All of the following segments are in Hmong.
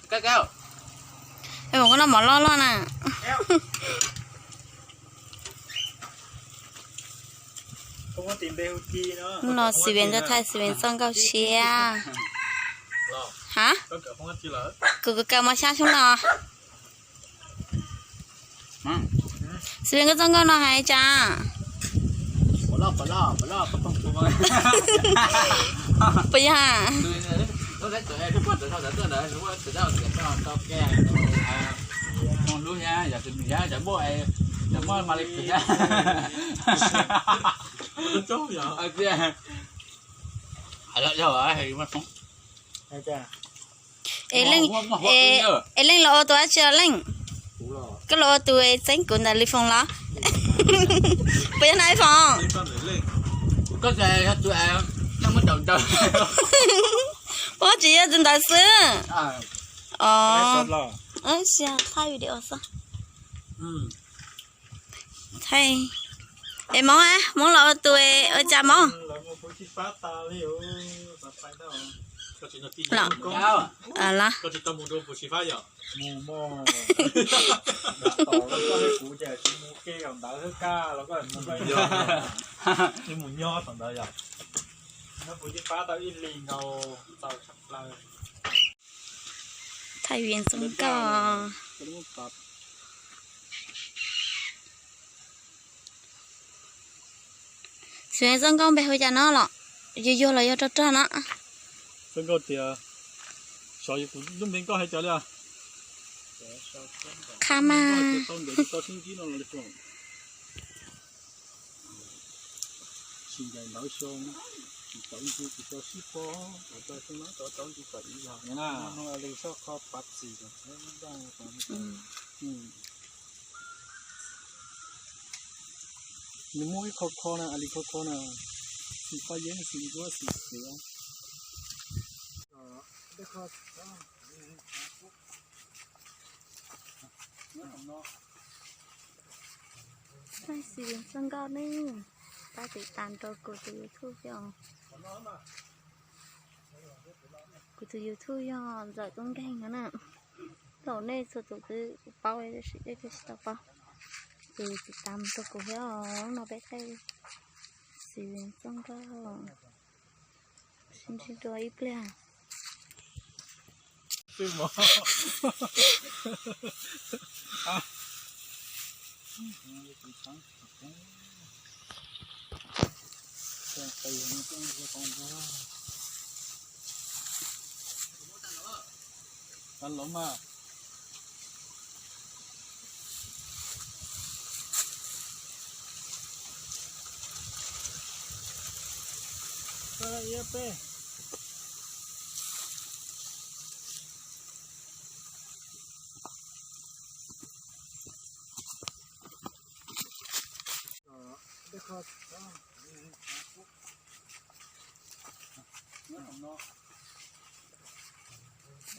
Koj noj mov loj loj na. Hnub no Xis Vias tuaj thaij Xis Vias txoj nkauj tshiab. Ha? Kuv kaw mov xyab xyoo no. Xis Vias, koj txoj nkauj no hais cas? Puas yog? Es Leej, es Leej los ua tus dab tsi os Leej? Koj los ua tus txeeb kuv ntawm Li Foom los? Puas yog na Foom? Puas tsis yog tus ntawd xwb? Thaij video xwb. Es Hmoob, Hmoob los ua tus ua cas Hmoob? Los, los. Thaij Vias txoj nkauj. Xis Vias txoj nkauj npe hu cas no los? Yuag yuag los yog rog rog no? Txoj nkauj tias, xyov kuv lub npe nkauj hais cas li. Qha mas. Tsis ncaim ntawd xyoo, tsis tau ib ntsis tsis tau sib pom, tau tau xyoo no tau tau ntsis tau ib yam na. Li soj qho pav txim los txhawb ntaj. Nws muaj ib qho kho na, a li kho kho na, xim paj yeeb xim nkuab xim xiav. Thaij Xis Vias txoj nkauj ne, pab tiv tam rau kuv tus YouTube thiab os. Kuv tus YouTube yog Ntxawm Tub Nkeeg no na. Thaum nej txhua tus twb paub tab sis nej twb tsis tau paub, ces tiv tam rau kuv thiab os. No peb thaij Xis Vias txoj nkauj, sib ntsib dua ib pliag.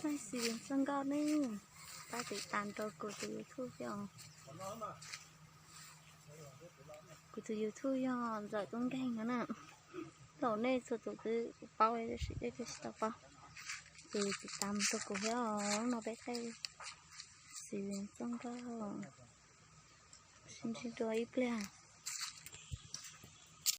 Thaij Xis Vias txoj nkauj ne, pab tiv tam rau kuv tus YouTube thiab os. Kuv tus YouTube yog Ntxawm Tub Nkeeg no na. Thaum nej txhua tus twb paub tab sis nej twb tsis tau paub, ces tiv tam rau kuv thiab os. No peb thaij Xis Vias txoj nkauj, sib ntsib dua ib pliag.